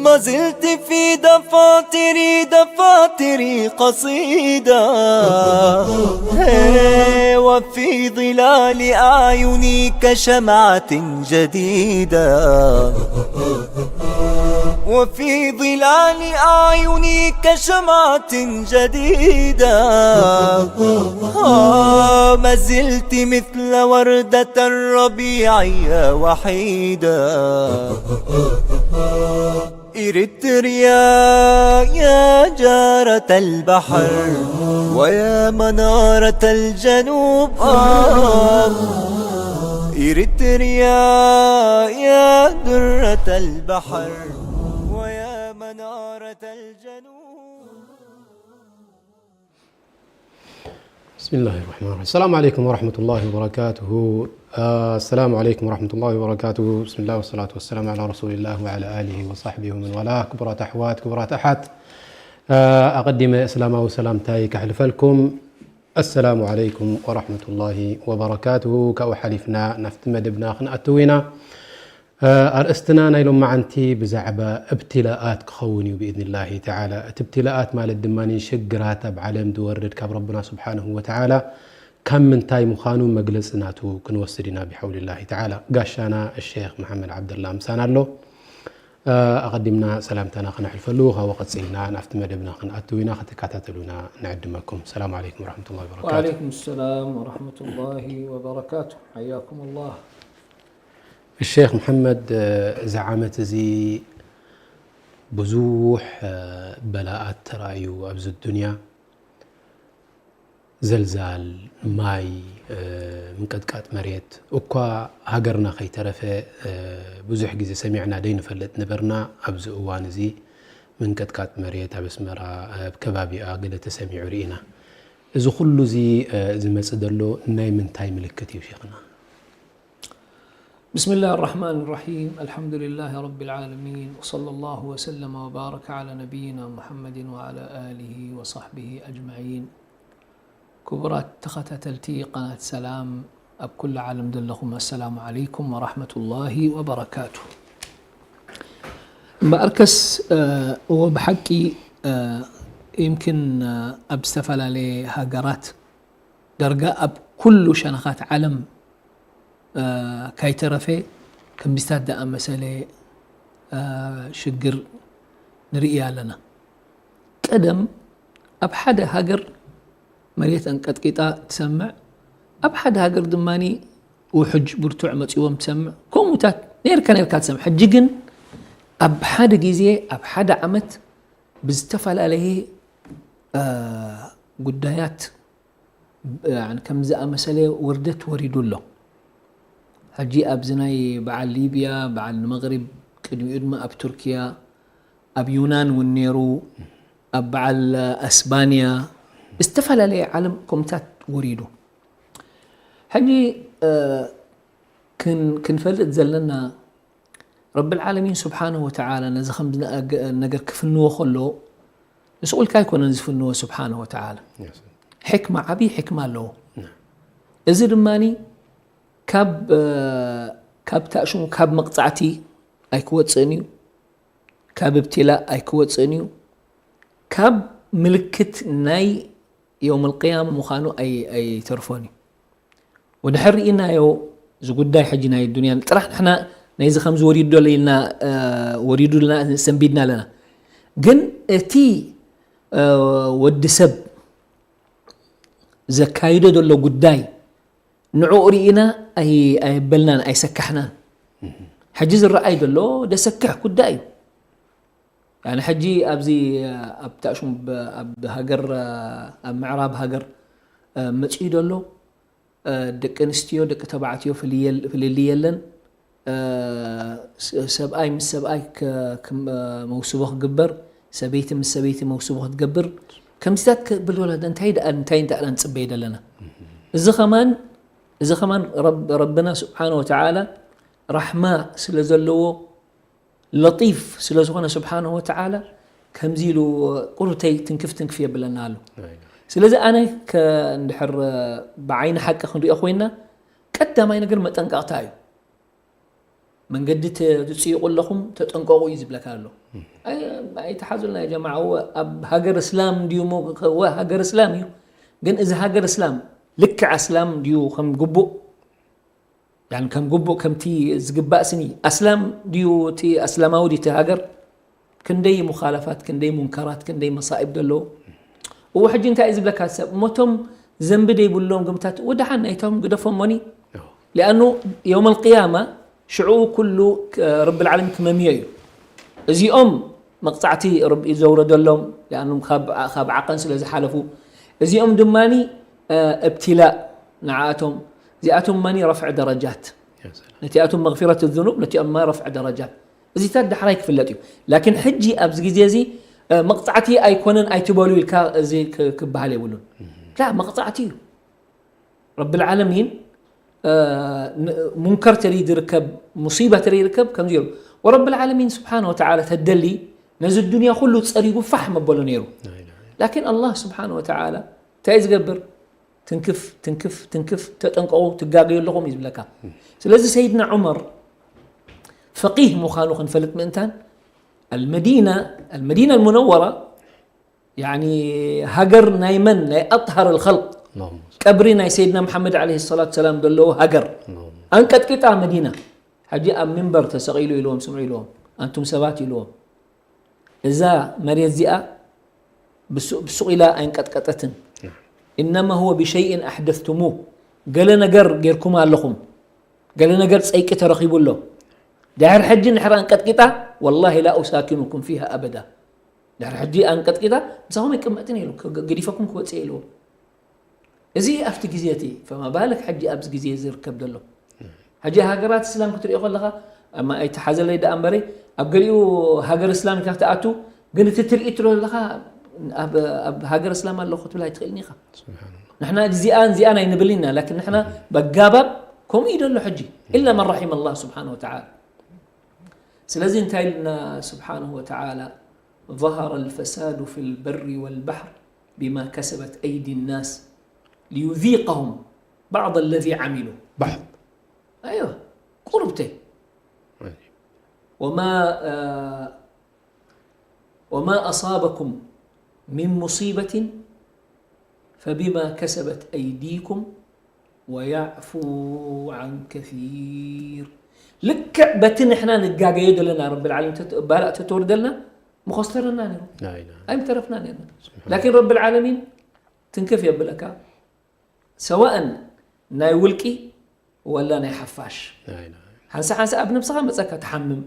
ما زلت في دفاتري، دفاتري قصيدة، هي، وفي ظلال أعيني كشمعة جديدة، وفي ظلال أعيني كشمعة جديدة. آه، ما زلت مثل وردة الربيع يا وحيدة. إريتريا يا جارة البحر ويا منارة الجنوب، آه. إريتريا يا درة البحر ويا منارة الجنوب. بسم الله الرحمن الرحيم. السلام عليكم ورحمة الله وبركاته. آه، السلام عليكم ورحمة الله وبركاته. بسم الله والصلاة والسلام على رسول الله وعلى آله وصحبه ومن والاه. ክቡራት ኣሕዋት፣ ክቡራት ኣሓት፣ ኣቐዲመ እስላማዊ ሰላምታይ ከሕልፈልኩም። السلام عليكم ورحمة الله وبركاته። ካብኡ ሓሊፍና ናብቲ መደብና ክንኣትው ኢና። ኣርእስትና ናይ ሎማዓንቲ ብዛዕባ እብትላኣት ክኸውን እዩ ብኢዝኒላሂ ተዓላ። እቲ እብትላኣት ማለት ድማ ሽግራት ኣብ ዓለም ዝወርድ ካብ ረብና ስብሓንሁ ወተዓላ ካብ ምንታይ ምዃኑ መግለፂ ናቱ ክንወስድ ኢና ብሓውሊላሂ ተዓላ። ጋሻና ሼኽ መሓመድ ዓብደላ ምሳና ኣሎ። ኣቐዲምና ሰላምታና ክነሕልፈሉ፣ ካብኡ ቀፂልና ናብቲ መደብና ክንኣትው ኢና። ክትከታተሉና ንዕድመኩም። ሰላም ዓለይኩም ወረሕመቱላሂ ወበረካቱ። وعليكم السلام ورحمة الله وبركاته. حياكم الله. ሼኽ መሓመድ፣ እዚ ዓመት እዚ ብዙሕ በላኣት ተራእዩ ኣብዚ ዱንያ። ዘልዛል፣ ማይ፣ ምንቅጥቃጥ መሬት፣ እኳ ሃገርና ከይተረፈ ብዙሕ ግዜ ሰሚዕና ደይንፈልጥ ነበርና። ኣብዚ እዋን እዚ ምንቅጥቃጥ መሬት ኣብ ኣስመራ፣ ኣብ ከባቢኣ ገለ ተሰሚዑ ርኢና። እዚ ኩሉ እዚ ዝመጽእ ዘሎ ናይ ምንታይ ምልክት እዩ ሼኽና? بسم الله الرحمن الرحيم. الحمد لله رب العالمين. وصلى الله وسلم وبارك على نبينا محمد وعلى آله وصحبه أجمعين. ክቡራት ተኸታተልቲ ቃናት ሰላም ኣብ ኩሉ ዓለም ዘለኹም ኣሰላሙ ዓለይኩም ወራሕመቱላሂ ወበረካቱ። እምበኣርከስ እወ ብሓቂ ይምክን ኣብ ዝተፈላለየ ሃገራት ዳርጋ ኣብ ኩሉ ሸነኻት ዓለም ካይተረፈ ከምዚታት ዝኣመሰለ ሽግር ንርኢ ኣለና። ቀደም ኣብ ሓደ ሃገር መሬት ኣንቀጥቂጣ ትሰምዕ፣ ኣብ ሓደ ሃገር ድማ ውሕጅ ብርቱዕ መፂዎም ትሰምዕ። ከምኡታት ነርካ ነርካ ትሰምዕ። ሕጂ ግን ኣብ ሓደ ግዜ ኣብ ሓደ ዓመት ብዝተፈላለየ ጉዳያት ከምዚ ዝኣመሰለ ውርደት ወሪዱ ኣሎ። ሕጂ ኣብዚ ናይ በዓል ሊብያ፣ በዓል መቕሪብ፣ ቅድሚኡ ድማ ኣብ ቱርኪያ፣ ኣብ ዩናን እውን ነይሩ፣ ኣብ በዓል ኣስባንያ፣ ዝተፈላለየ ዓለም ከምታት ወሪዱ። ሕጂ ክንፈልጥ ዘለና ረብል ዓለሚን ስብሓንሁ ወተዓላ ነዚ ከምዚ ነገር ክፍንዎ ከሎ ንሱ ኢልካ ኣይኮነን ዝፍንዎ ስብሓንሁ ወተዓላ። ሕክማ፣ ዓብዪ ሕክማ ኣለዎ። እዚ ድማ ካብ ካብ ታእሽሙ ካብ መቕፃዕቲ ኣይክወፅእን እዩ፣ ካብ እብትላእ ኣይክወፅእን እዩ፣ ካብ ምልክት ናይ የውም ኣልቅያማ ምዃኑ ኣይተርፎን እዩ። ወድሕር ርኢናዮ እዚ ጉዳይ ሕጂ ናይ ዱንያ ጥራሕ ንሕና ናይዚ ከምዚ ወሪዱ ኣሎ ኢልና ወሪዱ ኢልና ሰንቢድና ኣለና። ግን እቲ ወዲ ሰብ ዘካይዶ ዘሎ ጉዳይ ንዕኡ ርኢና ኣየበልናን ኣይሰካሕናን። ሕጂ ዝረኣይ ዘሎ ደሰክሕ ጉዳይ እዩ። ያኒ ሕጂ ኣብዚ ኣብ ታእሹም ኣብ ሃገር ኣብ ምዕራብ ሃገር መፅኡ ዘሎ ደቂ ኣንስትዮ ደቂ ተባዕትዮ ፍልልይ የለን። ሰብኣይ ምስ ሰብኣይ መውስቦ ክግበር፣ ሰበይቲ ምስ ሰበይቲ መውስቦ ክትገብር ከምዚታት ክብል ወላ እንታይ ደኣ እንታይ እንታይ ንፅበይ ዘለና። እዚ ከማን እዚ ከማን ረብና ስብሓን ወተዓላ ራሕማ ስለ ዘለዎ ለጢፍ ስለ ዝኾነ ስብሓንሁ ወተዓላ ከምዚ ኢሉ ቁሩተይ ትንክፍ ትንክፍ የብለና ኣሎ። ስለዚ ኣነ ከ እንድሕር ብዓይኒ ሓቂ ክንሪኦ ኮይና ቀዳማይ ነገር መጠንቀቕታ እዩ። መንገዲ ትፅይቑ ኣለኹም ተጠንቀቑ እዩ ዝብለካ ኣሎ። ኣይተሓዙልና ጀማዓ። ኣብ ሃገር እስላም እንዲዩ፣ ሃገር እስላም እዩ። ግን እዚ ሃገር እስላም ልክዕ ኣስላም እንዲዩ ከም ግቡእ ያን ከም ግቡእ ከምቲ ዝግባእ ስኒ ኣስላም ድዩ? እቲ ኣስላማዊ ድዩ እቲ ሃገር? ክንደይ ሙኻለፋት፣ ክንደይ ሙንከራት፣ ክንደይ መሳኢብ ደለዎ። እዎ ሕጂ እንታይ እዩ ዝብለካ ሰብ? እሞቶም ዘንቢ ደይብሎም ግምታት ወደሓን ናይቶም ግደፎም ሞኒ። ሊኣኑ የውም ኣልቅያማ ሽዑ ኩሉ ረቢ ልዓለሚን ክመምዮ እዩ። እዚኦም መቕጻዕቲ ረቢ ዘውረደሎም ሊኣኑ ካብ ዓቐን ስለ ዝሓለፉ፣ እዚኦም ድማ እብትላእ ንዓኣቶም እዚኣቶም ማኒ ረፍዕ ደረጃት ነቲኣቶም መግፊረት ዝኑብ ነቲኦም ማ ረፍዕ ደረጃት እዚታት ዳሕራይ ክፍለጥ እዩ። ላኪን ሕጂ ኣብዚ ግዜ እዚ መቕፃዕቲ ኣይኮነን ኣይትበሉ ኢልካ እዚ ክበሃል የብሉን። ላ መቕፃዕቲ እዩ። ረቢ ልዓለሚን ሙንከር ተሪ ዝርከብ ሙሲባ ተሪ ይርከብ ከምዚ ኢሉ ወረቢ ልዓለሚን ስብሓን ወተዓላ ተደሊ ነዚ ዱንያ ኩሉ ፀሪጉ ፋሕ መበሎ ነይሩ። ላኪን ኣላህ ስብሓን ወተዓላ እንታይ ዝገብር ትንክፍ ትንክፍ ትንክፍ ተጠንቀቑ ትጋገዩ ኣለኹም እዩ ዝብለካ። ስለዚ ሰይድና ዑመር ፈቂህ ምዃኑ ክንፈልጥ ምእንታን ኣልመዲና ኣልመዲና ኣልሙነወራ ያኒ ሃገር ናይ መን ናይ ኣጥሃር ኣልኸልቅ ቀብሪ ናይ ሰይድና መሓመድ ዓለይሂ ሰላቱ ሰላም ዘለዎ ሃገር ኣንቀጥቂጣ መዲና። ሕጂ ኣብ ሚንበር ተሰቒሉ ኢልዎም ስምዑ ኢልዎም ኣንቱም ሰባት ኢልዎም እዛ መሬት እዚኣ ብሱቕ ኢላ ኣይንቀጥቀጠትን። ኢነማ ሁወ ብሸይእን ኣሕደስቱሙህ ገለ ነገር ጌርኩም ኣለኹም። ገለ ነገር ጸይቂ ተረኺቡ ኣሎ። ድሕር ሕጂ እንድሕር ኣንቀጥቂጣ ወላሂ ላ ኡሳኪኑኩም ፊሃ ኣበዳ። ድሕር ሕጂ ኣንቀጥቂጣ ምሳኹም ኣይቅመጥን ኢሉ ገዲፈኩም ክወፅእ ኢልዎም። እዚ ኣብቲ ግዜ እቲ ፈማ ባለክ ሕጂ ኣብዚ ግዜ ዝርከብ ዘሎ ሕጂ ሃገራት እስላም ክትሪኦ ከለኻ ኣይተሓዘለይ ደኣ እምበረይ ኣብ ገሊኡ ሃገር እስላም ኢልካ ክትኣቱ ግን እቲ ትርኢ ትሎ ዘለኻ ኣብ ሃገር እስላም ኣለኹ ክትብል ኣይትኽእልን ኢኻ። ንሕና እዚኣን እዚኣን ኣይንብልን ኢና ላኪን ንሕና በጋባብ ከምኡ እዩ ዘሎ ሕጂ ኢላ መን ረሒመ ኣላህ ስብሓን ወተዓላ። ስለዚ እንታይ ኢልና ስብሓንሁ ወተዓላ ظهر الفساد في البر والبحر بما كسبت أيدي الناس ليذيقهم بعض الذي عملوا. بعض أيوة. قربته. وما آه وما أصابكم من مصيبة فبما كسبت أيديكم ويعفو عن كثير. ልክዕ በቲ ንሕና ንጋገዮ ዘለና ረቢ ልዓለሚን ባላእ ተተወርደልና ምኾስተረና ነሩ ኣይምተረፍና ነርና። ላኪን ረቢ ልዓለሚን ትንክፍ የብለካ ሰዋእን ናይ ውልቂ ወላ ናይ ሓፋሽ ሓንሳ ሓንሳ ኣብ ነብስኻ መፀካ ትሓምም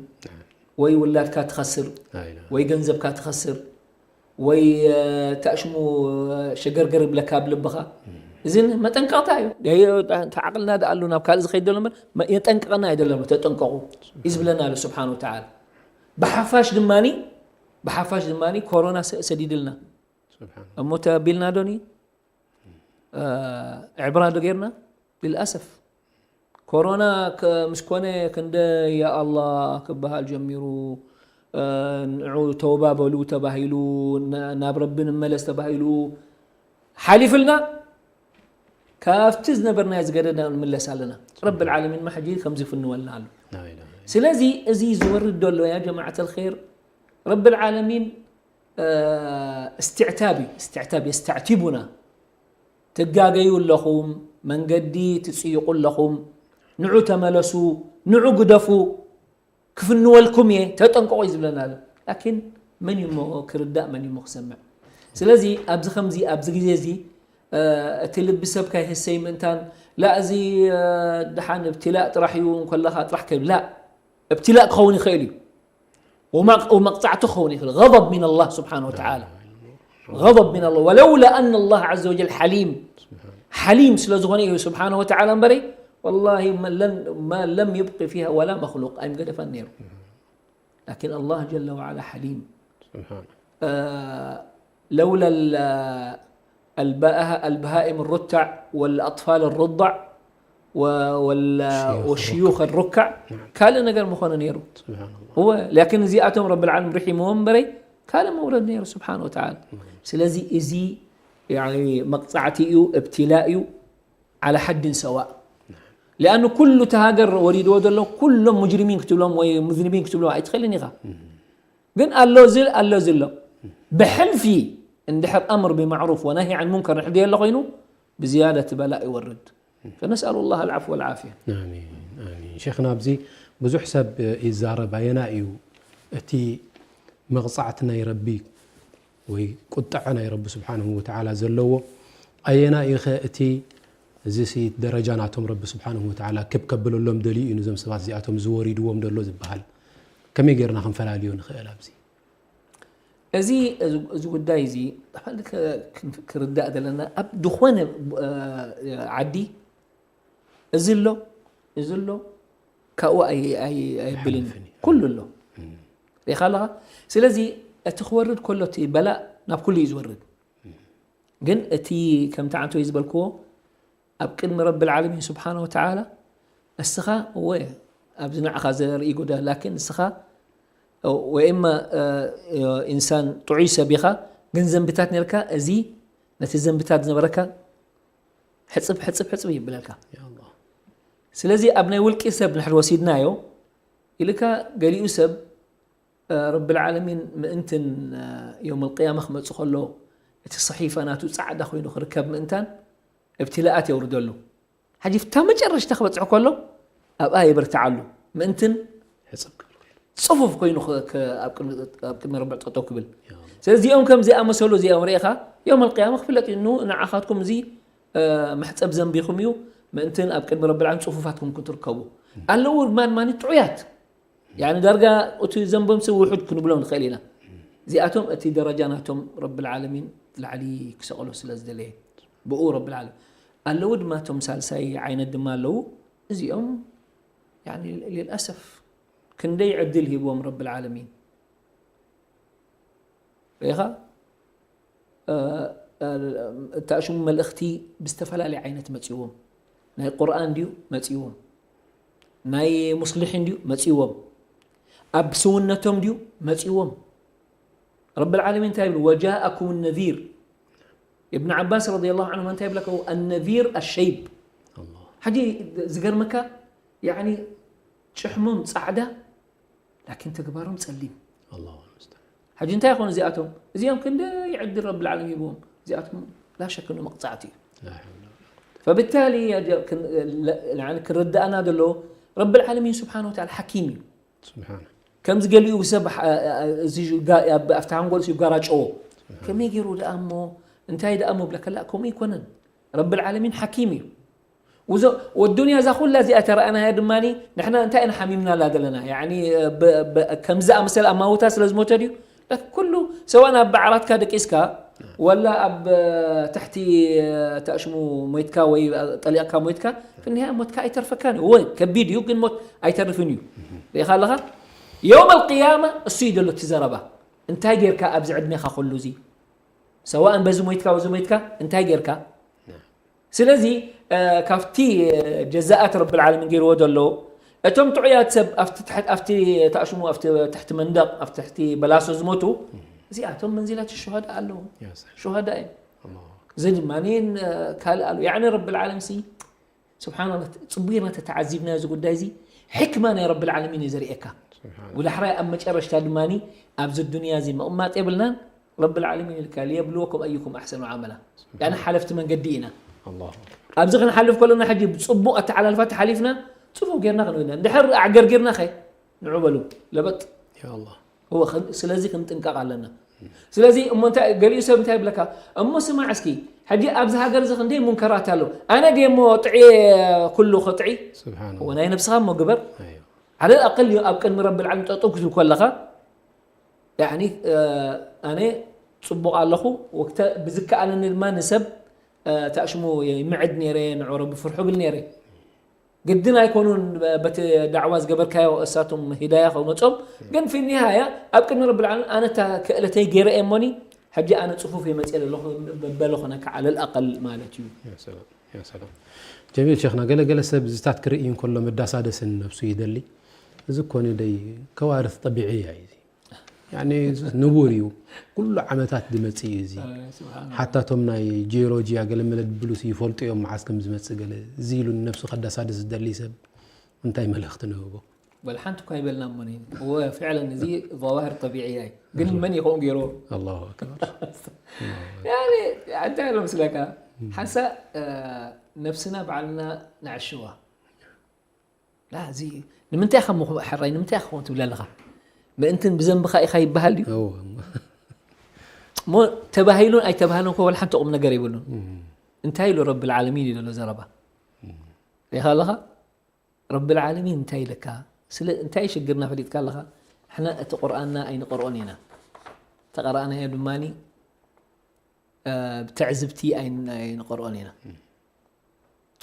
ወይ ውላድካ ትኸስር ወይ ገንዘብካ ትኸስር ወይ ታእሽሙ ሸገርገር ይብለካ ኣብ ልብኻ። እዚ መጠንቀቕታ እዩ። ተዓቕልና ደኣ ኣሉ ናብ ካልእ ዝኸይድ ዘሎ እምበር የጠንቅቐና እዩ ዘሎ ተጠንቀቑ እዩ ዝብለና ኣሎ ስብሓን ወተዓላ። ብሓፋሽ ድማኒ ብሓፋሽ ድማኒ ኮሮና ሰዲድልና እሞ ተቢልና ዶኒ ዕብራ ዶ ጌርና? ብልኣሰፍ ኮሮና ምስ ኮነ ክንደ ያ ኣላህ ክበሃል ጀሚሩ። ንዑ ተውባ በሉ ተባሂሉ፣ ናብ ረቢ ንመለስ ተባሂሉ ሓሊፍልና ካብቲ ዝነበርናዮ ዝገደድና ንምለስ ኣለና። ረቢ ልዓለሚን ማ ሕጂ ከምዚ ፍንወልና ኣሎ። ስለዚ እዚ ዝወርድ ዘሎ ያ ጀማዓት ኣልኸይር ረቢ ልዓለሚን እስትዕታብ እዩ። እስትዕታብ የስተዕቲቡና ትጋገዩ ኣለኹም፣ መንገዲ ትጽይቑ ኣለኹም፣ ንዑ ተመለሱ፣ ንዑ ግደፉ፣ ክፍንወልኩም እየ፣ ተጠንቀቑ እዩ ዝብለና ኣሎ። ላኪን መን እዩ እሞ ክርዳእ፣ መን እዩ እሞ ክሰምዕ? ስለዚ ኣብዚ ከምዚ ኣብዚ ግዜ እዚ እቲ ልቢ ሰብ ካይህሰይ ምእንታን ላ እዚ ድሓን እብትላእ ጥራሕ እዩ እንከለኻ ጥራሕ ከብል ላ እብትላእ ክኸውን ይኽእል እዩ። ومقطعته ክኸውን ይኽእል غضب من الله سبحانه وتعالى غضب من الله ولولا أن الله عز وجل حليم حليم ስለ ዝኾነ እዩ سبحانه وتعالى እምበረይ والله ما لم يبق فيها ولا مخلوق ኣይምገደፈን ነይሩ لكن الله جل وعلا حليم سبحانه لولا البهائم الرتع والأطفال الرضع و- وال- شيوخ والشيوخ الركع نعم. ካልእ ነገር ምኾነ ነይሩ። سبحان الله. እወ፣ ላኪን እዚኣቶም ረብል ዓለሚን ርሒምዎም እምበረይ ካልእ መውረድ ነይሩ ስብሓን ወተዓላ። ስለዚ እዚ ያኒ መቕጻዕቲ እዩ፣ እብትላእ እዩ፣ ዓላ ሓድን ሰዋእ። ሊኣኑ ኩሉ እቲ ሃገር ወሪድዎ ዘሎ ኩሎም ሙጅሪሚን ክትብሎም ወይ ሙዝኒቢን ክትብሎም ኣይትኽእልን ኢኻ። ግን ኣሎ ዝል ኣሎ ዝሎ ብሕልፊ እንድሕር ኣምር ብማዕሩፍ ወናሂ ዓን ሙንከር እንድሕር ደየሎ ኮይኑ ብዝያዳ እቲ በላእ ይወርድ። فنسأل الله العفو والعافية. ኣሚን ኣሚን። ሸይኽና፣ ኣብዚ ብዙሕ ሰብ ይዛረብ ኣየና እዩ እቲ መቕጻዕቲ ናይ ረቢ ወይ ቁጥዐ ናይ ረቢ ስብሓንሁ ወተዓላ ዘለዎ ኣየና እዩ ኸ እቲ እዚ ሲ ደረጃ ናቶም ረቢ ስብሓንሁ ወተዓላ ክብ ከብለሎም ደልዩ እዩ ነዞም ሰባት እዚኣቶም ዝወሪድዎም ዘሎ ዝበሃል ከመይ ጌርና ክንፈላልዮ ንኽእል ኣብዚ? እዚ እዚ ጉዳይ እዚ ክርዳእ ዘለና ኣብ ዝኾነ ዓዲ እዚ ኣሎ እዚ ኣሎ ካብኡ ኣይብልን ኩሉ ኣሎ ሪኻ ኣለኻ። ስለዚ እቲ ክወርድ ከሎ እቲ በላእ ናብ ኩሉ እዩ ዝወርድ። ግን እቲ ከምቲ ዓንቶ ዝበልክዎ ኣብ ቅድሚ ረብል ዓለሚን ስብሓን ወተዓላ እስኻ እወ ኣብዚ ንዓኻ ዘርኢ ጉዳ ላኪን እስኻ ወይማ ኢንሳን ጥዑይ ሰብ ኢኻ ግን ዘንብታት ነርካ እዚ ነቲ ዘንብታት ዝነበረካ ሕጽብ ሕጽብ ሕጽብ ይብለልካ። ስለዚ ኣብ ናይ ውልቂ ሰብ ንሕር ወሲድናዮ ኢልካ ገሊኡ ሰብ ረብል ዓለሚን ምእንትን የውመል ቅያማ ክመጽእ ከሎ እቲ ሰሒፋ ናቱ ጻዕዳ ኮይኑ ክርከብ ምእንታን እብትላኣት የውርደሉ። ሓጂ ፍታ መጨረሽታ ክበጽሕ ከሎ ኣብኣ የበርትዓሉ ምእንትን ሕጽብ ክብል ጽፉፍ ኮይኑ ኣብ ቅድሚ ረቢ ጠጠው ክብል። ስለዚ እዚኦም ከም ዝኣመሰሉ እዚኦም ርኢኻ የውመል ቅያማ ክፍለጥ እዩ። ንዓኻትኩም እዚ መሕጸብ ዘንቢኹም እዩ ምእንትን ኣብ ቅድሚ ረቢ ዓለም ጽፉፋትኩም ክትርከቡ ኣለዉ። ማን ማን ጥዑያት ያኒ ዳርጋ እቲ ዘንቦም ሲ ውሑድ ክንብሎም ንኽእል ኢና። እዚኣቶም እቲ ደረጃ ናቶም ረብል ዓለሚን ላዕሊ ክሰቕሎ ስለ ዝደለየ ብኡ ረብል ዓለሚን ኣለዉ ድማ እቶም ሳልሳይ ዓይነት ድማ ኣለዉ። እዚኦም ያኒ ሊልኣሰፍ ክንደይ ዕድል ሂብዎም ረብል ዓለሚን ርኢኻ እታ ሽሙ መልእኽቲ ብዝተፈላለየ ዓይነት መጺዎም ናይ ቁርኣን ድዩ መጺዎም ናይ ሙስሊሒን ድዩ መጺዎም ኣብ ስውነቶም ድዩ መጺዎም ረብል ዓለሚን እንታይ ይብል وجاءكم النذير ابن عباس رضي الله عنهما እንታይ ይብለካ النذير الشيب ሓጂ ዝገርመካ ያኒ ጭሕሞም ጻዕዳ ላኪን ተግባሮም ጸሊም። ኣላሁ ልሙስተዓን። ሕጂ እንታይ ይኾኑ እዚኣቶም? እዚኦም ክንደይ ዕድል ረብል ዓለሚን ሂብዎም። እዚኣቶም ላ ሸክ ን መቕጻዕቲ እዩ። ላ ሐውለ ወላ ቁወተ። ፈብታሊ ክንርዳእና ዘሎ ረብል ዓለሚን ስብሓን ወተዓላ ሓኪም እዩ። ስብሓን። ከምዚ ገሊኡ ሰብ ኣብቲ ሓንጎል ሲ ጋራጨዎ ከመይ ገይሩ ደኣ እሞ እንታይ ደኣ እሞ ብለከላ ከምኡ ይኮነን። ረብል ዓለሚን ሓኪም እዩ። ወዱንያ እዛ ኩላ እዚኣ ተረኣናያ ድማ ንሕና እንታይ ኢና ሓሚምናላ ዘለና? ከምዚ ዝኣመሰለ ኣማውታ ስለ ዝሞተ ድዩ? ኩሉ ሰዋእ ኣብ ዓራትካ ደቂስካ ወላ ኣብ ትሕቲ ተእሽሙ ሞይትካ ወይ ጠሊቕካ ሞይትካ ፍንያ ሞትካ ኣይተርፈካን እዩ። ወይ ከቢድ እዩ ግን ሞት ኣይተርፍን እዩ። ርኢኻ ኣለኻ? የውም ኣልቅያማ እሱ እዩ ዘሎ እቲ ዘረባ። እንታይ ጌርካ ኣብዚ ዕድሜኻ ኩሉ እዚ ሰዋእን በዚ ሞይትካ በዚ ሞይትካ እንታይ ጌርካ? ስለዚ ካብቲ ጀዛኣት ረብል ዓለሚን ገይርዎ ዘሎ እቶም ጥዑያት ሰብ ኣብቲ ተኣሽሙ ኣብቲ ትሕቲ መንደቕ ኣብቲ ትሕቲ በላሶ ዝሞቱ እዚኣቶም መንዚላት ሹሃዳ ኣለዎም። ሹሃዳ እዮም። እዚ ድማ ካልእ ኣሎ ያዕኒ ረብል ዓለም ሲ ስብሓንላ ጽቡቕ ጌርና ተተዓዚብና እዚ ጉዳይ እዚ ሕክማ ናይ ረብል ዓለሚን እዩ ዘርእየካ። ወዳሕራይ ኣብ መጨረሽታ ድማ ኣብዚ ዱንያ እዚ ምቕማጥ የብልናን። ረብል ዓለሚን ኢልካ ሊየብልወኩም ኣዩኩም ኣሕሰኑ ዓመላ። ያኒ ሓለፍቲ መንገዲ ኢና። ኣብዚ ክንሓልፍ ከለና ሕጂ ብጽቡቕ ኣተሓላልፋ ተሓሊፍና ጽቡቕ ጌርና ክንብል ኢና። እንድሕር ኣዕገርጊርና ኸ ንዑ በሉ ለበጥ። ስለዚ ክንጥንቀቕ ኣለና። ስለዚ እሞ እንታይ ገሊኡ ሰብ እንታይ ይብለካ እሞ ስማዕ እስኪ ሕጂ ኣብዚ ሃገር እዚ ክንደይ ሙንከራት ኣሎ ኣነ ድየ እሞ ጥዕየ ኩሉ ክጥዒ ናይ ነብስኻ እሞ ግበር። ዓለል ኣቀል ኣብ ቅድሚ ረብል ዓለም ጠጠው ክትብል ከለኻ ያኒ ኣነ ጽቡቕ ኣለኹ ወክተ ብዝከኣለኒ ድማ ንሰብ ተኣሽሙ ይምዕድ ነይረ ንዑ ረቢ ፍርሑ ብል ነይረ። ግድን ኣይኮኑን በቲ ዳዕዋ ዝገበርካዮ እሳቶም ሂዳያ ከመጾም ግን ፊ ኒሃያ ኣብ ቅድሚ ረብል ዓለሚን ኣነ እታ ክእለተይ ገይረ እየ እሞኒ ሕጂ ኣነ ጽፉፍ እየ መጽየ ዘለኹ በለ ኮነካ ዓለል ኣቀል ማለት እዩ። ያ ሰላም። ጀሚል ሸኽና፣ ገለ ገለ ሰብ ዝታት ክርኢ እንከሎ መዳሳደስን ነብሱ ይደሊ። እዚ እኮ ንደይ ከዋርት ጠቢዕያ እዩ እዚ። ያኒ ንቡር እዩ። ኩሉ ዓመታት ዝመጽእ እዩ እዚ። ሓታ እቶም ናይ ጂኦሎጂያ ገለ መለ ድብሉስ ይፈልጡ እዮም መዓስ ከም ዝመጽእ ገለ። እዚ ኢሉ ንነብሱ ከዳሳድስ ዝደሊ ሰብ እንታይ መልእኽቲ ንህቦ? ወላ ሓንቲ እኳ ይበልና እሞ እወ ፍዕለን እዚ ظواهر طبيعية እዩ። ግን መን ይኸውን ገይሩ? ኣላሁ ኣክበር። ያኒ እንታይ ኢሎ ምስለካ ሓንሳእ ነብስና ባዕልና ንዕሽዋ ላ እዚ ንምንታይ ኢኻ ምኹ- ሕራይ ንምንታይ ኢኻ ከምኡ ትብል ኣለኻ? ምእንትን ብዘንብኻ ኢኻ ይበሃል ድዩ? እዎ። እሞ ተባሂሉን ኣይተባህሉን እኮ ወላ ሓንቲ ቁም ነገር የብሉን። እንታይ ኢሉ ረብል ዓለሚን እዩ ዘሎ ዘረባ? ሪኢኻ ኣለኻ? ረብል ዓለሚን እንታይ ኢለካ? ስለ እንታይ ሽግርና ፈሊጥካ ኣለኻ? ንሕና እቲ ቁርኣንና ኣይንቐርኦን ኢና። ተቐራእናዮ ድማ ብትዕዝብቲ ኣይንቐርኦን ኢና።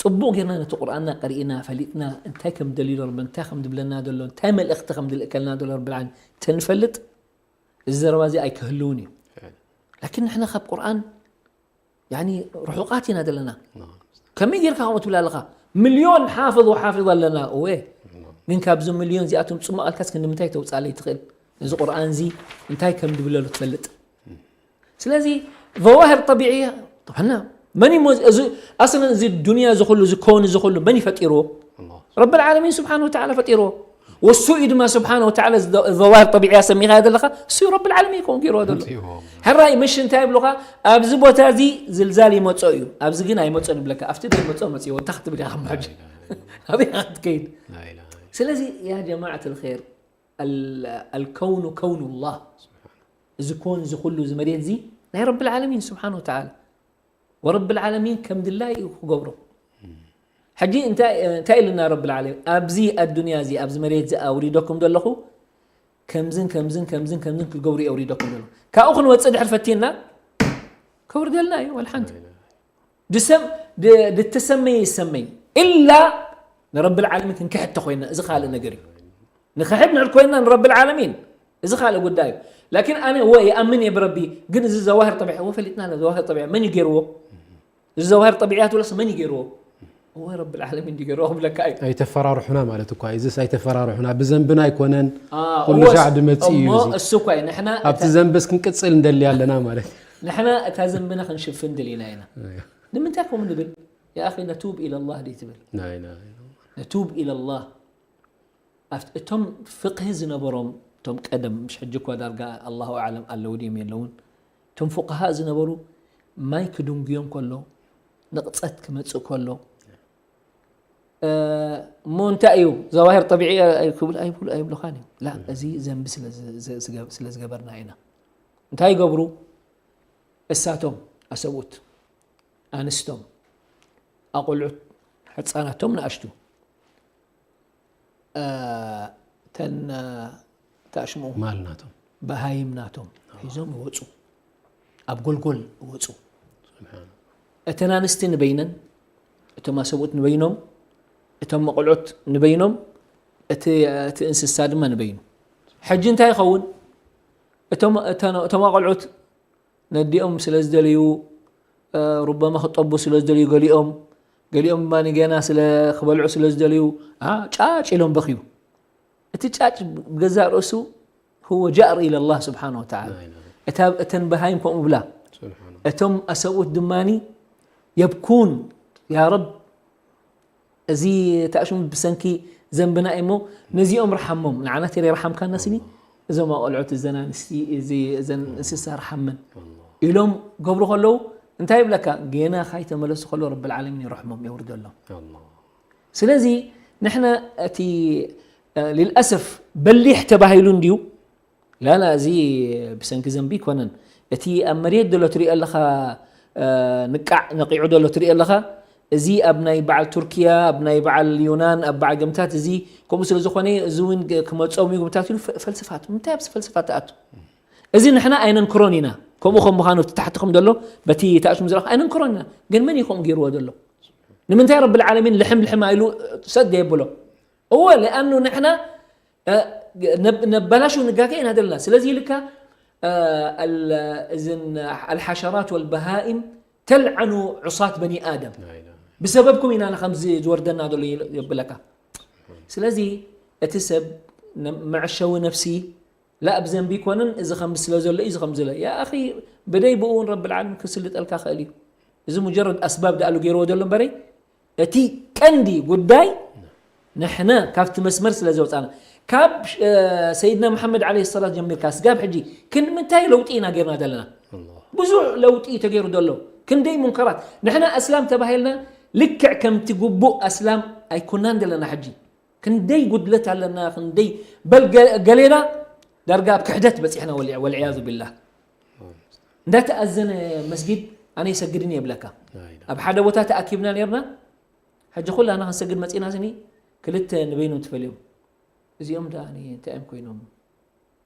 ፅቡቕ ጌርና ነቲ ቁርኣንና ቀሪእና ፈሊጥና እንታይ ከም ደልዩ ዘሎ እንታይ ከም ድብለና ዘሎ እንታይ መልእኽቲ ከም ድልእከልና ዘሎ ረብል ዓለሚን ተንፈልጥ እዚ ዘረባ እዚ ኣይክህልውን እዩ። ላኪን ንሕና ካብ ቁርኣን ያኒ ርሑቓት ኢና ዘለና። ከመይ ጌርካ ከምኡ ትብል ኣለኻ? ሚልዮን ሓፍዝ ወሓፍዝ ኣለና እወ፣ ግን ካብዚ ሚልዮን እዚኣቶም ፅሙቕ ኣልካስ ክንዲ ምንታይ ተውፅኣለይ ትኽእል? እዚ ቁርኣን እዚ እንታይ ከም ድብለሉ ትፈልጥ? ስለዚ ظواهر طبيعية طبعا መን እሞ እዚ ኣስለን እዚ ዱንያ ዝኹሉ እዚ ከውን እዚ ኩሉ መን ይፈጢርዎ? ረብል ዓለሚን ስብሓን ወተዓላ ፈጢርዎ። ወሱ እዩ ድማ ስብሓን ወተዓላ እዚ ظواهر طبيعية ሰሚኻ ዘለኻ እሱ እዩ ረብል ዓለሚን ይኸውን ገይርዎ ዘሎ። ሕራይ ምሽ እንታይ ይብሉኻ? ኣብዚ ቦታ እዚ ዝልዛል ይመጾ እዩ፣ ኣብዚ ግን ኣይመጾን ይብለካ። ኣብቲ ዘይመጾ መጽእዎ እንታይ ክትብል ኢኻ ሕጂ? ኣበይ ኢኻ ክትከይድ? ስለዚ ያ ጀማዓት ልኸይር الكون كون الله እዚ ኮን እዚ ኩሉ እዚ መሬት እዚ ናይ ረብል ዓለሚን ስብሓን ወተዓላ ወረብል ዓለሚን ከም ድላይ እዩ ክገብሮ። ሕጂ እንታይ እንታይ ኢሉና ረብል ዓለሚን ኣብዚ ኣዱንያ እዚ ኣብዚ መሬት እዚ ኣውሪደኩም ዘለኹ ከምዝን ከምዝን ከምዝን ከምዝን ክገብሩ የውሪደኩም ዘለኹ ካብኡ ክንወፅእ ድሕር ፈቲና ከውርደልና እዩ ወላ ሓንቲ ድሰም ድተሰመየ ይሰመይ ኢላ ንረብል ዓለሚን ክንክሕድ ተኮይና እዚ ካልእ ነገር እዩ። ንክሕድ ንዕድ ኮይና ንረብል ዓለሚን እዚ ካልእ ጉዳይ እዩ። ላኪን ኣነ እወ ይኣምን እየ ብረቢ ግን እዚ ዘዋህር ጠቢዓ እወ ፈሊጥና ዘዋህር ጠቢዓ መን እዩ ገይርዎ? እዚ ዘዋህር ጠቢዕያት ውለስ መን እዩ ገይርዎ? እወ ረብል ዓለሚን እዩ ገይርዎ ክብለካ እዩ። ኣይተፈራርሑና ማለት እኳ እዩ። እዚስ ኣይተፈራርሑና ብዘንብና ኣይኮነን። ኩሉ ሻዕ ድመጽእ እዩ እሞ እዚ። እሱ እኳ እዩ ንሕና ኣብቲ ዘንብስ ክንቅጽል እንደሊ ኣለና ማለት እዩ። ንሕና እታ ዘንብና ክንሽፍን ድሊና ኢና። ንምንታይ ከምኡ ንብል? يا أخي نتوب إلى الله دي تبل نعم نتوب إلى الله أفت... اتم فقه زنبرهم تم قدم مش حجك ودارقا الله أعلم قال له ديم يلون تم فقهاء زنبرو ماي كدنقيون كله نقصت كمتسو كله أه... مو انت ايو ظواهر طبيعية اي كبل اي بول اي بلخاني لا ازي زنب سلز زنب سلز قبرنا هنا انت اي قبرو እሳቶም ኣሰብኡት ኣንስቶም ኣቆልዑት ሕፃናቶም ንኣሽቱ ተን ተኣሽምኡ ማል ናቶም በሃይም ናቶም ሒዞም ይወፁ ኣብ ጎልጎል ይወፁ እተን ኣንስቲ ንበይነን እቶም ኣሰብኡት ንበይኖም እቶም መቆልዑት ንበይኖም እቲ እንስሳ ድማ ንበይኑ ሕጂ እንታይ ይኸውን እቶም ኣቆልዑት ነዲኦም ስለ ዝደልዩ ሩበማ ክጠቡ ስለ ዝደልዩ ገሊኦም ገሊኦም ድማ ገና ስለ ክበልዑ ስለ ዝደልዩ ጫጭ ኢሎም በኽዩ እቲ ጫጭ ብገዛእ ርእሱ هو جأر إلى الله سبحانه وتعالى እታ እተን በሃይም ከምኡ ብላ እቶም ኣሰብኡት ድማ يبكون يا رب እዚ ተኣሽሙ ብሰንኪ ዘንብና እሞ ነዚኦም ርሓሞም ንዓና ተለይ ረሓምካና ስኒ እዞም ኣቆልዑት እዘን ኣንስቲ እዚ እዘን እንስሳ ርሓመን ኢሎም ገብሩ ከለዉ እንታይ ይብለካ ጌና ካይተመለሱ ከለዉ ረብል ዓለሚን ይረሕሞም የውርደሎም ስለዚ ንሕና እቲ للأسف በሊሕ ተባሂሉ እንድዩ ላላ እዚ ብሰንኪ ዘንቢ ይኮነን እቲ ኣብ መሬት ዘሎ ትሪኦ ኣለኻ ንቃዕ ነቂዑ ዘሎ ትሪኦ ኣለኻ እዚ ኣብ ናይ በዓል ቱርኪያ ኣብ ናይ በዓል ዩናን ኣብ በዓል ገምታት እዚ ከምኡ ስለ ዝኾነ እዚ እውን ክመጾም እዩ ገምታት ኢሉ ፈልስፋት ምንታይ ኣብዚ ፈልስፋት ተኣቱ እዚ ንሕና ኣይነንክሮን ኢና ከምኡ ከም ምዃኑ እቲ ታሕቲ ከም ዘሎ በቲ ተኣሽሙ ዝረኽ ኣይነንክሮን ኢና ግን መን እዩ ከምኡ ገይርዎ ዘሎ ንምንታይ ረብል ዓለሚን ልሕም ልሕም ኣይሉ ሰድ የብሎ እወ ለኣኑ ንሕና ነባላሹ ንጋገ ኢና ዘለና ስለዚ ኢልካ እዝን الحشرات والبهائم تلعن عصاة بني آدم ብሰበብኩም ኢና ንኸምዚ ዝወርደና ዘሎ ኢሉ የብለካ። ስለዚ እቲ ሰብ ነ-፣ መዕሸዊ ነፍሲ ላ ብዘንቢ ይኮንን፣ እዚ ከም ስለ ዘሎ እዩ፣ እዚ ከም ዘሎ። ያ ኣኺ፣ ብደይ ብኡ እውን ረብል ዓለሚን ክስልጠልካ ክእል እዩ። እዚ ሙጀረድ ኣስባብ ደኣሉ ገይርዎ ዘሎ እምበረይ፣ እቲ ቀንዲ ጉዳይ ንሕና ካብቲ መስመር ስለ ዘውፃና፣ ካብ፣ እ፣ ሰይድና መሓመድ ዓለይሂ ሰላት ጀሚርካ ስጋብ ሕጂ ክንዲ ምንታይ ለውጢ ኢና ገይርና ዘለና? ኣላህ። ብዙሕ ለውጢ እዩ ተገይሩ ዘሎ። ክንደይ ሙንከራት። ንሕና እስላም ተባሂልና ልክዕ ከምቲ ግቡእ ኣስላም ኣይኮናን ዘለና ሕጂ። ክንደይ ጉድለት ኣለና፣ ክንደይ በል ገ-፣ ገሌና ዳርጋ ኣብ ክሕደት በፂሕና፣ ወልዒ-፣ ወልዕያዙ ቢላህ። እንዳተኣዘነ መስጊድ ኣነ ይሰግድን የብለካ። ላኢላሃ። ኣብ ሓደ ቦታ ተኣኪብና ነርና። ሕጂ ኩላና ክንሰግድ መፂና ስኒ ክልተ ንበይኖም ትፈልዮም። እዚኦም ደኣ እንታይ እዮም ኮይኖም?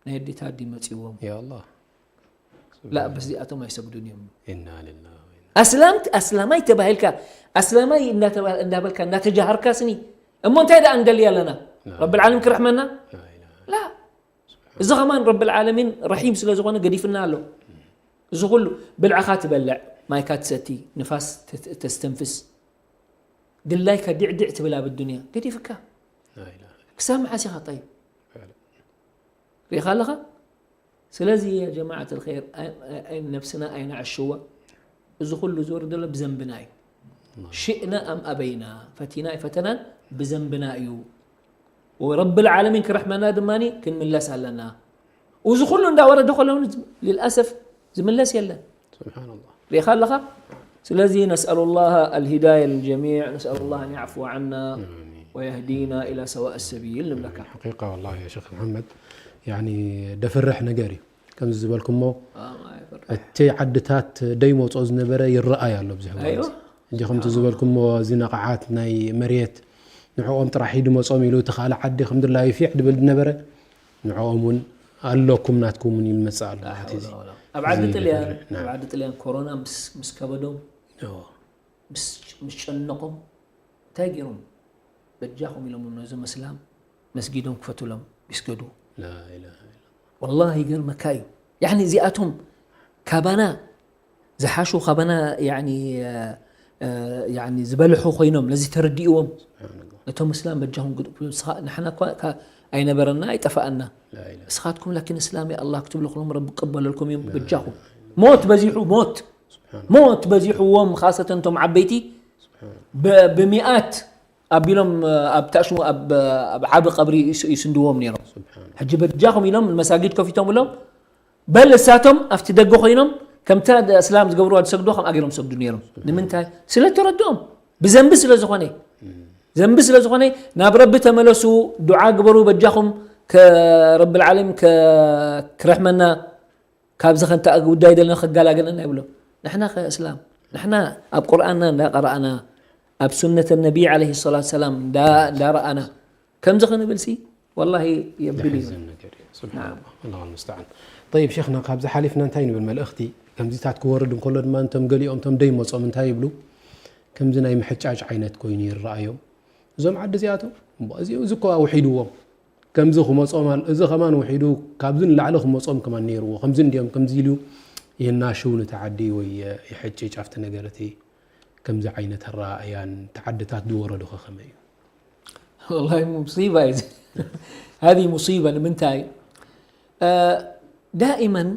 ናይ ኣዴታት ድዩ መፂዎም? ያ ኣላህ። ላ፣ በስ እዚኣቶም ኣይሰግዱን እዮም። ኢና ሊላሂ ወኢና ኣስላም፣ ኣስላማይ ተባሂልካ፣ ኣስላማይ እንዳተባ-፣ እንዳበልካ፣ እንዳተጃሃርካ ስኒ። እሞ እንታይ ደኣ እንደሊ ኣለና? ላ። ረብል ዓለሚን ክረሕመና? ላ ኢላሃ። ላ። እዚ ከማን ረብል ዓለሚን ረሒም ስለ ዝኾነ ገዲፍና ኣሎ። እዚ ኩሉ ብልዕኻ ትበልዕ፣ ማይካ ትሰቲ፣ ንፋስ ተ-፣ ተስተንፍስ፣ ድላይካ ዲዕዲዕ ትብል ኣብ ኣዱንያ ገዲፍካ። ላ ኢላሃ። ክሳብ መዓስ ኢኻ ጠይብ? ፈዕለን። ሪኢኻ ኣለኻ? ስለዚ ያ ጀማዓት ኣልኸይር፣ ኣይ-፣ ኣይ-፣ ኣይ-፣ ነብስና ኣይነዕሽዋ። እዚ ኩሉ ዝወርድ ዘሎ ብዘንብና እዩ። ናም። ሽእና ኣም ኣበይና፣ ፈቲና ኣይፈተናን ብዘንብና እዩ። ወረብል ዓለሚን ክረሕመና ድማ ክንምለስ ኣለና። እዚ ኩሉ እንዳወረደ ከሎ እውን ልልኣሰፍ ዝምለስ የለን። ስብሓንላህ። ሪኢኻ ኣለኻ? ስለዚ ነስኣሉ ላህ ኣልሂዳያ ልልጀሚዕ፣ ነስኣሉ ላህ ኣን ያዕፍወ ዓና ኣሚን። ወየህዲና ኢላ ሰዋእ ሰቢል ንብለካ። ሓቂቃ ወላሂ ያ ሸኽ መሓመድ፣ ያኒ ደፍርሕ ነገር እዩ። ከምዚ ዝበልኩሞ፣ ኣማ የፍርሕ። እቲ ዓድታት ደይመጾ ዝነበረ ይረኣይ ኣሎ ብዙሕ እዋን ኣይዋ። እዚ። ሕጂ ከምቲ ዝበልኩሞ፣ እዚ ነቓዓት ናይ መሬት ንዕኦም ጥራሕ እዩ ድመጾም ኢሉ፣ እቲ ካልእ ዓዲ ከም ድላዩ ፊዕ ድብል ድነበረ፣ ንዕኦም እውን ኣለኩም ናትኩም እውን ይመጽእ ኣሎ ላ ማለት እዩ። ሓውላ ወላ። ኣብ ዓዲ እዚ ጥልያን፣ ይፈርሕ። ናም። ኣብ ዓዲ ጥልያን ኮሮና ምስ፣ ምስ ከበዶም፣ እዎ። ምስ፣ ምስ ጨነቖም፣ እንታይ ገይሮም? በጃኹም ኢሎም ነዞም እስላም መስጊዶም ክፈቱሎም ይስገዱ። ላ ኢላሃ ኢላ። ወላሂ ይገርመካ እዩ። ያኒ እዚኣቶም ካባና ዝሓሹ፣ ካባና ያኒ፣ እ፣ እ፣ ያኒ ዝበልሑ ኮይኖም ነዚ ተረዲእዎም። ስብሓንላህ። ነቶም እስላም በጃኹም ግድ-፣ ንስኻ፣ ንሕና እኳ፣ እኳ ኣይነበረና ኣይጠፋኣና። ላ ኢላሃ። ንስኻትኩም ላኪን እስላም ያ ኣላህ ክትብሉ ከለኹም ረቢ ክቅበለልኩም እዮም ላ በጃኹም። ኢላሃ። ሞት በዚሑ፣ ሞት። ስብሓንላህ። ሞት በዚሕዎም፣ ኻሰተን እቶም ዓበይቲ ስብሓንላህ። ብ-፣ ብሚኣት ኣቢሎም ኣብ ታሽሙ ኣብ፣ ኣብ ዓቢ ቀብሪ ይስ-፣ ይስንድዎም ነይሮም። ስብሓን። ሕጂ በጃኹም ኢሎም ንመሳጊድ ከፊቶም ብሎም፣ በል እሳቶም ኣብቲ ደገ ኮይኖም ከምታ ደ-፣ እስላም ዝገብርዋ ዝሰግዱ ከምኣ ገይሮም ሰግዱ ነይሮም። ስብሓን። ንምንታይ? ስለ ተረድኦም። ብዘንቢ ስለ ዝኾነ። እም። ዘንቢ ስለ ዝኾነ ናብ ረቢ ተመለሱ፣ ዱዓ ግበሩ በጃኹም ከ-፣ ረብል ዓለም ከ-፣ ክረሕመና። ካብዚ ከንታ ጉዳይ ዘለና ክገላገለና ይብሎ። ንሕና ከ እስላም፣ ንሕና ኣብ ቁርኣንና እንዳቀረኣና፣ ኣብ ሱነት ነቢ ዓለይሂ ሰላቱ ሰላም እንዳ-፣ እንዳረኣና፣ ከምዚ ክንብል ሲ ወላሂ የብል እዩ። ዘሕዝን ነገር እዩ። ስብሓንላህ። ናም። ኣላሁ ልሙስተዓን። ጠይብ ሼኽና፣ ካብዚ ሓሊፍና እንታይ ንብል መልእኽቲ? ከምዚታት ክወርድ እንከሎ ድማ፣ እንቶም ገሊኦም፣ እንቶም ደይመጾም እንታይ ይብሉ? ከምዚ ናይ ምሕጫጭ ዓይነት ኮይኑ ይረኣዮም። እዞም ዓዲ እዚኣቶም፣ እምቧ፣ እዚ፣ እዚ እኮ ውሒድዎም። ከምዚ ክመጾም ኣል-፣ እዚ ከማን ውሒዱ፣ ካብዚ ንላዕሊ ክመጾም ከማን ነይርዎ። ከምዚ እንድዮም፣ ከምዚ ኢሉ ይናሽው ነቲ ዓዲ ወይ የ-፣ ይሕጭጭ ኣብቲ ነገር እቲ። ከምዚ ዓይነት ኣረኣእያን እቲ ዓድታት ዝወረዱኸ ከመይ እዩ? ወላሂ ሙሲባ እዩ እዚ። ሃዚ ሙሲባ ንምንታይ? እ፣ ዳኢመን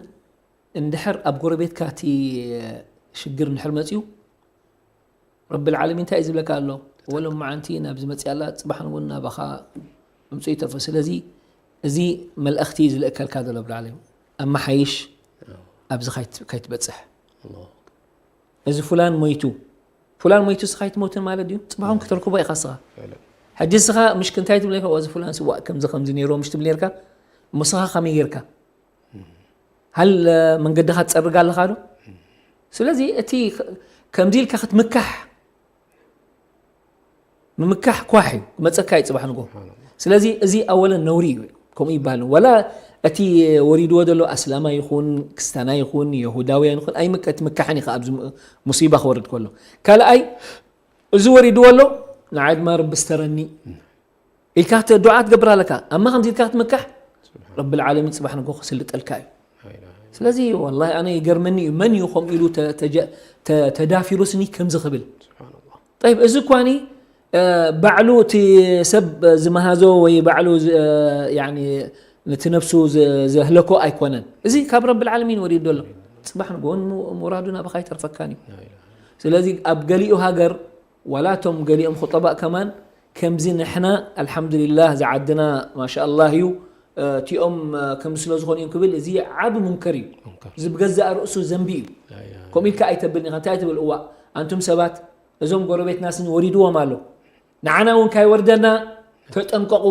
እንድሕር ኣብ ጎረቤትካ እቲ ሽግር እንድሕር መጽዩ፣ ረብል ዓለሚን እንታይ እዩ ዝብለካ ኣሎ? ወሎም መዓንቲ ናብዚ መጽያ ኣላ፣ ጽባሕ እውን ናባኻ ምምጽኡ ይተርፎ። ስለዚ እዚ መልእኽቲ እዩ ዝልእከልካ ዘሎ፣ ረብል ዓለሚን። ኣመሓይሽ፣ ኣብዚ ካይት-፣ ካይትበጽሕ። ኣላሁ ኣክበር። እዚ ፉላን ሞይቱ፣ ፉላን ሞይቱ፣ እስኻ ኣይትሞትን ማለት ድዩ? ጽባሕ እውን ክትረክቦ ኢኻ እስኻ። ፈዕለን። ሕጂ እስኻ ምሽ ክንታይ ትብለካ፣ እዚ ፉላን ስዋእ ከምዚ ከምዚ ነይርዎ ምሽ ትብል ነርካ፣ እሞ እስኻ ከመይ ጌርካ? ሃል መንገድኻ ትጸርግ ኣለኻ ዶ? ስለዚ እቲ ኸ-፣ ከምዚ ኢልካ ክትምካሕ፣ ምምካሕ ኳሕ እዩ፣ ክመጸካ እዩ ጽባሕ ንግሆ። ስብሓንላህ። ስለዚ እዚ ኣወለን ነውሪ እዩ፣ ከምኡ ይበሃል። ወላ እቲ ወሪድዎ ዘሎ ኣስላማይ ይኹን፣ ክስታናይ ይኹን፣ የሁዳውያን ይኹን፣ ኣይምከ-፣ ኣይትምካሕን ኢኻ ኣብዚ ሙ-፣ ሙሲባ ክወርድ ከሎ። ካልኣይ፣ እዚ ወሪድዎ ኣሎ፣ ንዓይ ድማ ረቢ ስተረኒ። ኢልካ ተ-፣ ዱዓ ትገብር ኣለካ። ኣማ ከምዚ ኢልካ ክትምካሕ፣ ስብሓን። ረብል ዓለሚን ጽባሕ ንግሆ ክስልጠልካ እዩ። ላ ኢላሃ ኢላ። ስለዚ ወላሂ ኣነ ይገርመኒ እዩ፣ መን እዩ ከምኡ ኢሉ ተ-፣ ተጀ-፣ ተ-፣ ተዳፊሩስኒ ከምዚ ክብል? ስብሓንላህ። ጠይብ፣ እዚ እኳኒ ባዕሉ እቲ ሰብ ዝመሃዞ ወይ ባዕሉ ነቲ ነፍሱ ዘህለኮ ኣይኮነን። እዚ ካብ ረብል ዓለሚን ወሪዱ ዘሎ። ፅባሕ ንግሆ ሙራዱ ናባኻ ኣይተርፈካን እዩ። ስለዚ ኣብ ገሊኡ ሃገር ዋላ እቶም ገሊኦም ኹጠባእ ከማን ከምዚ ንሕና ኣልሓምዱሊላህ ዝዓድና ማሻኣላህ እዩ። እቲኦም ከምዚ ስለ ዝኾኑ እዮም ክብል እዚ ዓቢ ሙንከር እዩ። እዚ ብገዛእ ርእሱ ዘንቢ እዩ። ከምኡ ኢልካ ኣይተብልን ኢኻ። እንታይ ትብል? እዋ ኣንቱም ሰባት እዞም ጎረቤትናስኒ ወሪድዎም ኣሎ። ንዓና እውን ካይወርደና ተጠንቀቑ።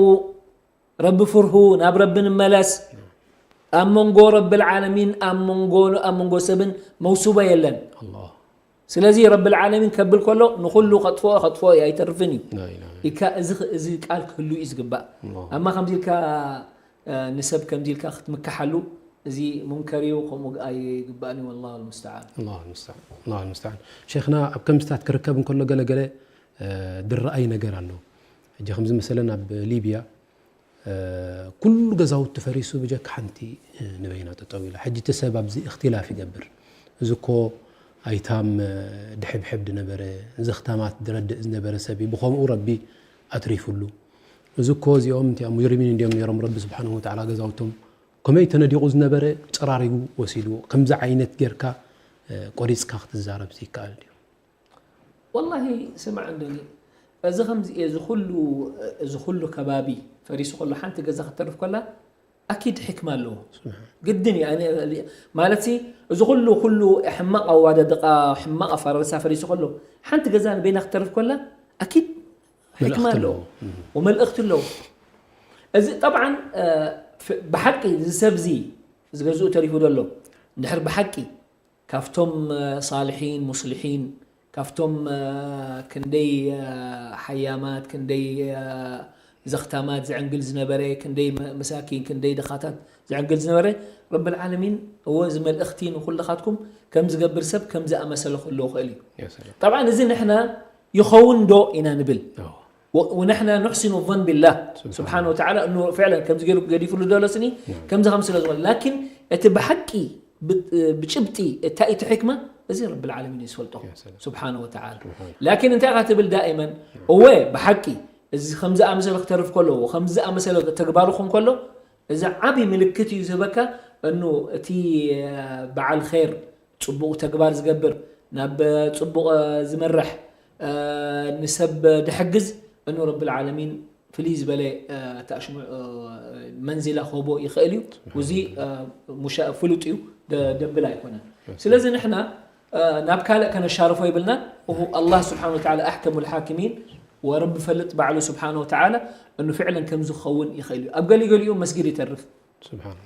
ረቢ ፍርሁ፣ ናብ ረቢ ንመለስ። ኣብ መንጎ ረብል ዓለሚን ኣብ መንጎ ኣብ መንጎ ሰብን መውስቦ የለን። ስለዚ ረብል ዓለሚን ከብል ከሎ ንኹሉ ከጥፍኦ ከጥፍኦ እዩ፣ ኣይተርፍን እዩ። ኢካ እዚ ቃል ክህሉ እዩ ዝግባእ። ኣማ ከምዚ ኢልካ ንሰብ ከምዚ ኢልካ ክትምክሓሉ እዚ ሙንከር እዩ፣ ከምኡ ኣይግባእን እዩ። ወላሁ ልሙስተዓን። ኣላሁ ልሙስተዓን። ኣላሁ ልሙስተዓን። ሼኽና፣ ኣብ ከምዚታት ክርከብ እንከሎ ገለ ገለ ድረኣይ ነገር ኣሎ። ሕጂ ከምዚ መሰለን ኣብ ሊብያ ኩሉ ገዛውቲ ፈሪሱ ብጀካ ሓንቲ ንበይና ጠጠው ኢላ። ሕጂ እቲ ሰብ ኣብዚ እኽትላፍ ይገብር። እዚ እኮ ኣይታም ድሕብሕብ ድነበረ፣ ዘኽታማት ድረድእ ዝነበረ ሰብ እዩ። ብኸምኡ ረቢ ኣትሪፉሉ። እዚ እኮ እዚኦም እንቲኣ ሙጅሪሚን እንዲኦም ነይሮም፣ ረቢ ስብሓንሁ ወተዓላ ገዛውቶም ከመይ ተነዲቑ ዝነበረ ጨራሪጉ ወሲድዎ። ከምዚ ዓይነት ጌርካ ቆሪፅካ ክትዛረብ ይከኣል ድዩ? ወላሂ ስማዕ እንዶኒ፣ እዚ ከምዚ እዚ ኩሉ እዚ ኩሉ ከባቢ ፈሪሱ ከሎ ሓንቲ ገዛ ክትተርፍ ከላ ኣኪድ ሕክማ ኣለዎ። ግድን እዩ። ኣነ ማለት እዚ ኩሉ ኩሉ ሕማቕ ኣዋዳድቃ ሕማቕ ኣፈራርሳ ፈሪሱ ከሎ ሓንቲ ገዛ ንበይና ክትተርፍ ከላ ኣኪድ ሕክማ ኣለዎ ወመልእኽቲ ኣለዎ። እዚ ጠብዓን ብሓቂ እዚ ሰብ እዚ እዚ ገዝኡ ተሪፉ ዘሎ እንድሕር ብሓቂ ካብቶም ሳልሒን ሙስሊሒን ካብቶም ክንደይ ሓያማት ክንደይ ዘኽታማት ዝዕንግል ዝነበረ ክንደይ መሳኪን ክንደይ ድኻታት ዝዕንግል ዝነበረ ረብል ዓለሚን እወ እዚ መልእኽቲ ንኹልኻትኩም ከም ዝገብር ሰብ ከም ዝኣመሰለ ክህልዎ ክእል እዩ። ጠብዓን እዚ ንሕና ይኸውን ዶ ኢና ንብል። ونحن نحسن الظن بالله سبحانه وتعالى انه فعلا ከምዚ ገይሩ ገዲፍሉ ዶ ለስኒ ከምዚ ከም ስለ ዝኾነ ላኪን እቲ ብሓቂ ብጭብጢ እንታይ እቲ ሕክማ እዚ ረብል ዓለሚን እዩ ዝፈልጦ ስብሓነ ወተዓላ። ላኪን እንታይ ኢኻ ትብል ዳእመን እወ ብሓቂ እዚ ከምዚ ኣመሰለ ክተርፍ ከለዎ ከምዚ ኣመሰለ ተግባሩ ክን ከሎ እዚ ዓብዪ ምልክት እዩ ዝህበካ እኑ እቲ በዓል ኸይር ፅቡቕ ተግባር ዝገብር ናብ ፅቡቕ ዝመርሕ ንሰብ ድሕግዝ እኑ ረብል ዓለሚን ፍልይ ዝበለ መንዚላ ክህቦ ይኽእል እዩ። እዚ ፍሉጥ እዩ፣ ደብል ኣይኮነን። ስለዚ ንሕና ናብ ካልእ ከነሻርፎ ይብልና። ኣላህ ስብሓን ወተዓላ ኣሕከሙ ልሓኪሚን ወረቢ ፈልጥ ባዕሉ ስብሓን ወተዓላ እኑ ፍዕለን ከም ዝኸውን ይኽእል እዩ። ኣብ ገሊገሊኡ መስጊድ ይተርፍ፣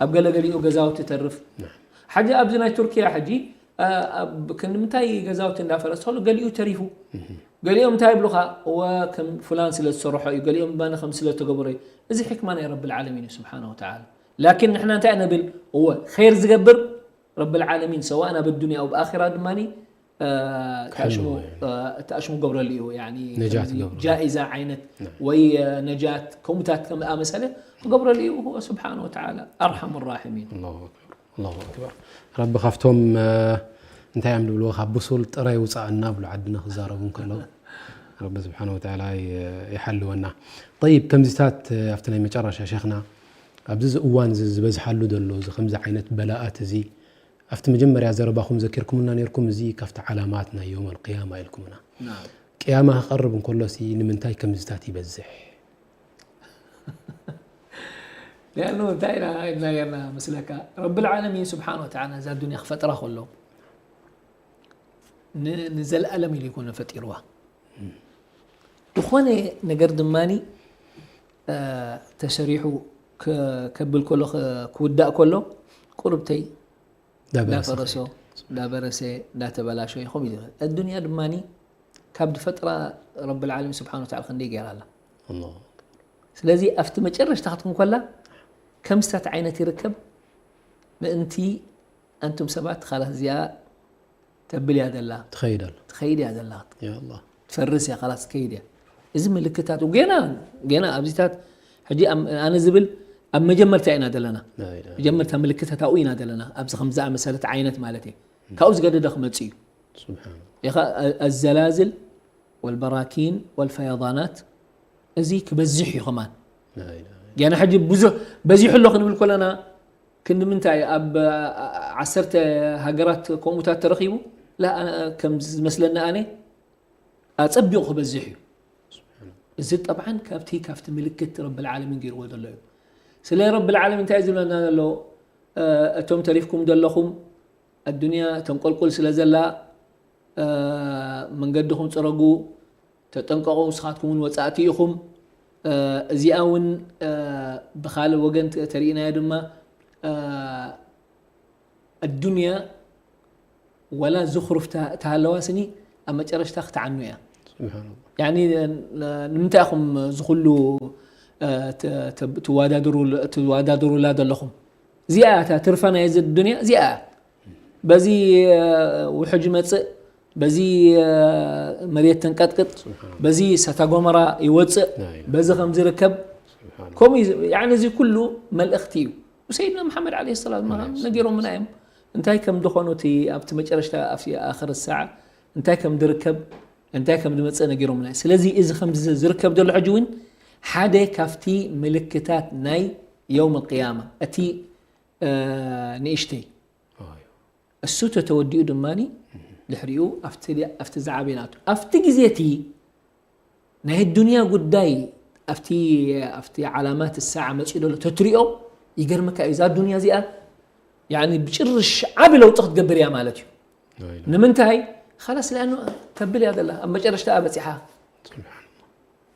ኣብ ገለገሊኡ ገዛውቲ ይተርፍ። ሓጂ ኣብዚ ናይ ቱርኪያ ሕጂ ክንምንታይ ገዛውቲ እንዳፈረስ ተሎ ገሊኡ ተሪፉ ገሊኦም እንታይ ይብሉኻ እወ ከም ፍላን ስለ ዝሰርሖ እዩ ገሊኦም ባነ ከም ስለ ተገበሮ እዩ። እዚ ሕክማ ናይ ረብል ዓለሚን እዩ ስብሓነ ወተዓላ። ላኪን ንሕና እንታይ ነብል እወ ኸይር ዝገብር ረብል ዓለሚን ሰዋእ ናብ ኣዱንያ ኣብ ኣኺራ ድማ ተኣሽሙ ገብረሉ እዩ። ጃኢዛ ዓይነት ወይ ነጃት ከምኡታት ከም ኣመሰለ ክገብረሉ እዩ። ስብሓነ ወተዓላ ኣርሓሙ ራሒሚን። ኣላሁ ኣክበር። ረቢ ካብቶም እንታይ እዮም ዝብልዎ ካብ ብሱል ጥረ ይውፃእና ብሉ ዓድና ክዛረቡ እንከለዉ ረቢ ስብሓን ወተዓላ ይሓልወና። ጠይብ ከምዚታት ኣብቲ ናይ መጨረሻ ሸይኽና ኣብዚ እዋን ዝበዝሓሉ ዘሎ እዚ ከምዚ ዓይነት በላኣት እዚ ኣብቲ መጀመርያ ዘረባኹም ዘኪርኩምና ነይርኩም እዚ ካብቲ ዓላማት ናይ የውም ኣልቅያማ ኢልኩምና። ቅያማ ክቐርብ እንከሎሲ ንምንታይ ከምዚታት ይበዝሕ? ሊኣኑ እንታይ ኢና ኢልና ጌርና መስለካ ረብል ዓለሚን ስብሓን ወተዓላ እዛ ዱንያ ክፈጥራ ከሎ ንዘለኣለም ኢሉ ይኮነ ፈጢርዋ። ዝኾነ ነገር ድማ ተሰሪሑ ከብል ከሎ ክውዳእ ከሎ ቁርብተይ እንዳፈረሶ እንዳበረሰ እንዳተበላሸ ይኸም እዩ። ኣዱንያ ድማ ካብ ዝፈጥራ ረብል ዓለሚን ስብሓን ወተዓላ ክንደይ ገይራ ኣላ። ስለዚ ኣብቲ መጨረሽታ ክትኩም ከላ ከምስታት ዓይነት ይርከብ ምእንቲ ኣንቱም ሰባት ካላት እዚኣ ተብል እያ ዘላ ትኸይድ ኣላ ትኸይድ እያ ዘላ ትፈርስ እያ ካላት ትከይድ እያ። እዚ ምልክታት ገና ገና ኣብዚታት ሕጂ ኣነ ዝብል ኣብ መጀመርታ ኢና ዘለና መጀመርታ ምልክታት ኣብኡ ኢና ዘለና ኣብዚ ከም ዝኣመሰለት ዓይነት ማለት እየ። ካብኡ ዝገደደ ክመፅእ እዩ። ኣዘላዝል والبراكين والفيضانات، እዚ ክበዝሕ እዩ ከማን። ገና ሕጂ ብዙሕ በዚሑ ኣሎ ክንብል ከለና ክንዲ ምንታይ ኣብ ዓሰርተ ሃገራት ከምኡታት ተረኺቡ? ላ፣ ከም ዝመስለኒ ኣነ ኣጸቢቑ ክበዝሕ እዩ። እዚ ጠብዓን ካብቲ ካብቲ ምልክት ረብል ዓለሚን ገይርዎ ዘሎ እዩ። ስለ ረብል ዓለሚን እንታይ ዝብለና ዘሎ? እቶም ተሪፍኩም ዘለኹም ኣዱንያ ተንቆልቁል ስለ ዘላ መንገድኹም ጽረጉ፣ ተጠንቀቑ፣ ንስኻትኩም እውን ወጻእቲ ኢኹም። እዚኣ እውን ብኻልእ ወገን ተሪእናዮ ድማ ኣዱንያ ወላ ዝኽሩፍ ተሃለዋ ስኒ ኣብ መጨረሽታ ክትዓኑ እያ። ያኒ ንምንታይ ኢኹም ዝኹሉ ትዋዳድሩላ ዘለኹም? እዚኣ እታ ትርፋ ናይ እዚ ዱንያ እዚኣ። በዚ ውሕጅ ይመጽእ፣ በዚ መሬት ተንቀጥቅጥ፣ በዚ እሳተ ጎመራ ይወጽእ፣ በዚ ከም ዝርከብ ከምኡ እዩ። ያኒ እዚ ኩሉ መልእኽቲ እዩ። ወሰይድና መሓመድ ዓለይሂ ሰላም ነጊሮምና እዮም። እንታይ ከም ዝኾኑ እቲ ኣብቲ መጨረሽታ ኣብቲ ኣኽር ሰዓ እንታይ ከም ዝርከብ እንታይ ከም ዝመጽእ ነጊሮምና እዮም። ስለዚ እዚ ከም ዝርከብ ዘሎ ሕጂ እውን ሓደ ካብቲ ምልክታት ናይ የውም ቅያማ እቲ ንእሽተይ እሱ ተተወዲኡ ድማ ድሕሪኡ ኣብቲ ዝዓበየ ናቱ ኣብቲ ግዜ እቲ ናይ ዱንያ ጉዳይ ኣብቲ ኣብቲ ዓላማት ሰዓ መፂኡ ዘሎ ተትሪኦ ይገርመካ እዩ። እዛ ዱንያ እዚኣ ያኒ ብጭርሽ ዓቢ ለውጢ ክትገብር እያ ማለት እዩ። ንምንታይ? ኻላስ ሊኣኑ ተብል እያ ዘላ ኣብ መጨረሽታ በፂሓ።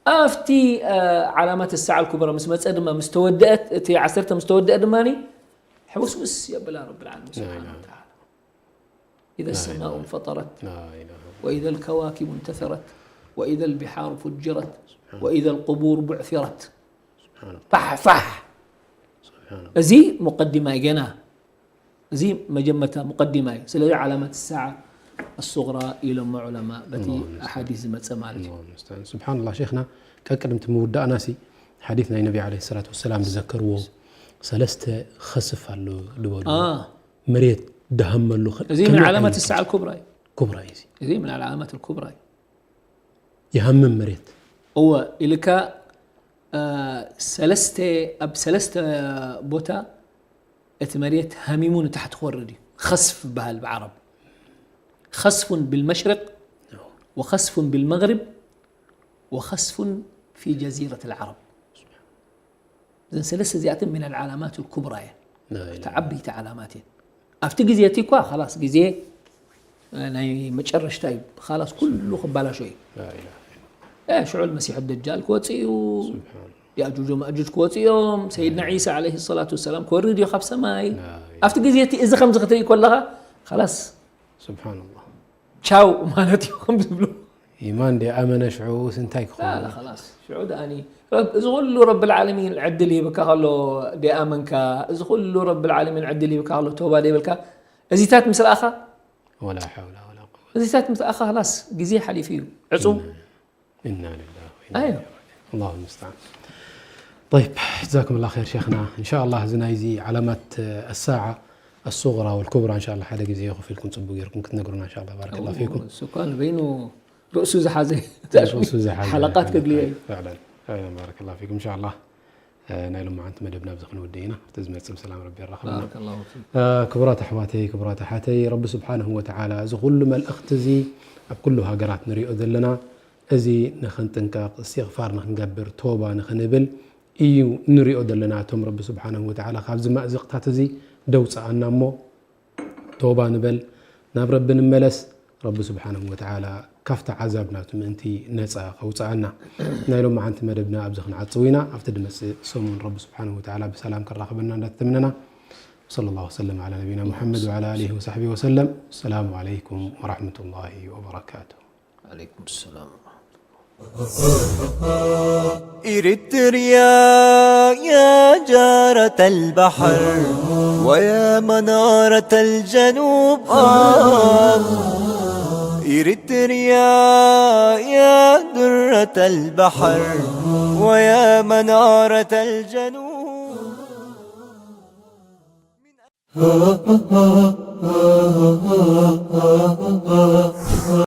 ኣብቲ ዓላማት ሰዓ ልኩብራ ምስ መፀ ድማ ምስ ተወደአት እቲ ዓሰርተ ምስ ተወደአ ድማ ሕውስውስ የብላ ረብል ዓለሚን ስብሓነ ወተዓላ። إذا السماء انفطرت وإذا الكواكب انتثرت وإذا البحار فجرت وإذا القبور بعثرت ፋሕ ፋሕ። እዚ ሙቀዲማ እዩ ገና። እዚ መጀመርታ ሙቀዲማ እዩ። ስለዚ ዓላማት ሰዓ ኣሱግራ ኢሎሞ ዑለማ በቲ ኣሓዲስ ዝመፀ ማለት እዩ። ስብሓንላ ሼኽና፣ ቀቅድምቲ ምውዳእና ሲ ሓዲስ ናይ ነቢ ዓለይሂ ሰላቱ ወሰላም ዝዘከርዎ ሰለስተ ኸስፍ ኣሎ ዝበሉ መሬት ድሃመሉ እዚ ምን ዓላማት ሰዓ ኩብራ እዩ። ኩብራ እዩ። እዚ ምን ዓላማት ኩብራ እዩ። ይሃምም መሬት እወ ኢልካ ሰለስተ ኣብ ሰለስተ ቦታ እቲ መሬት ሃሚሙ ንታሕቲ ክወርድ እዩ። ኸስፍ ይበሃል ብዓረብ። خسف بالمشرق وخسف بالمغرب وخسف في جزيرة العرب። እዘን ሰለስተ እዚኣተን من العلامات الكبرى እየን። እታ ዓበይቲ ዓላማት እየን። ኣብቲ ግዜ እቲ እኳ ኻላስ ግዜ ናይ መጨረሽታ እዩ። ኻላስ ኩሉ ክባላሾ እዩ። ሽዑ መሲሑ ደጃል ክወፅእ እዩ። ያእጁጅ ወማእጁጅ ክወፅኡ እዮም። ሰይድና ዒሳ ዓለይሂ ሰላቱ ወሰላም ክወርድ እዩ ካብ ሰማይ። ኣብቲ ግዜ እቲ እዚ ከምዚ ክትርኢ ከለኻ ኻላስ ስብሓንላህ። ቻው ማለት እዩ ከም ዝብሉ። ኢማን ደይኣመነ ሽዑስ እንታይ ክኸውን? ላ፣ ላ፣ ኸላስ። ሽዑ ደኣኒ ረብ-፣ እዚ ኩሉ ረብል ዓለሚን ዕድል ይህብካ ከሎ ደይኣመንካ፣ እዚ ኩሉ ረብል ዓለሚን ዕድል ይህብካ ከሎ ተውባ ደይብልካ፣ እዚታት ምስ ረኣኻ፣ ወላ ሓውላ ወላ ቁወተ። እዚታት ምስ ረኣኻ ኸላስ ግዜ ሓሊፉ እዩ። ዕጹ። ኢና ሊላሂ ወኢና ኣዮ። ኢለይሂ ራጂዑን። ኣላሁ ልሙስተዓን። ጠይብ፣ ጀዛኩም ላ ኸይር ሸይኽና። እንሻ ኣላህ እዚ ናይዚ ዓላማት ኣሳዓ ኣሱግራ ወልኩብራ እንሻ ኣላህ ሓደ ግዜ ኮፍ ኢልኩም ጽቡቅ ጌርኩም ክትነግሩና እንሻ ኣላህ። ባረከላሁ ፊኩም። እሱ እኳ ንበይኑ ርእሱ ዝሓዘ ርእሱ ዝሓዘ ሓለቃት ሓለቃት ከድልዮ እዩ። ፈዕለን፣ ፈዕለን ባረከላሁ ፊኩም። እንሻ ኣላህ ናይ ሎማዓንቲ መደብና ኣብዚ ክንውድእ ኢና። ኣብቲ ዝመጽእ ብሰላም ረቢ የራኽበና። ባረከላሁ ፊኩም። ክቡራት ኣሕዋተይ፣ ክቡራት ኣሓተይ፣ ረቢ ስብሓንሁ ወተዓላ እዚ ኩሉ መልእኽቲ እዚ ኣብ ኩሉ ሃገራት ንሪኦ ዘለና እዚ ንኽንጥንቀቕ፣ እስትግፋር ንኽንገብር፣ ቶባ ንኽንብል እዩ ንሪኦ ዘለና። እቶም ረቢ ስብሓንሁ ወተዓላ ካብዚ ማእዝቕታት እዚ ደውፅኣና እሞ ቶባ ንበል፣ ናብ ረቢ ንመለስ፣ ረቢ ስብሓንሁ ወተዓላ ካብቲ ዓዛብ ናቱ ምእንቲ ነፃ ከውፅኣና። ናይ ሎማዓንቲ መደብና ኣብዚ ክንዓፅው ኢና። ኣብቲ ድመፅእ ሰሙን ረቢ ስብሓንሁ ወተዓላ ብሰላም ከራኽበና እንዳተመነና፣ ወሰለ ላሁ ወሰለም ዓላ ነቢና ሙሐመድ ወዓላ ኣሊሂ ወሳሕቢሂ ወሰለም። ሰላሙ ዓለይኩም ወራሕመቱላሂ ወበረካቱ። ዓለይኩም ሰላም ወራህመቱላህ። إريتريا يا جارة البحر ويا منارة الجنوب، آه. إريتريا يا درة البحر ويا منارة الجنوب.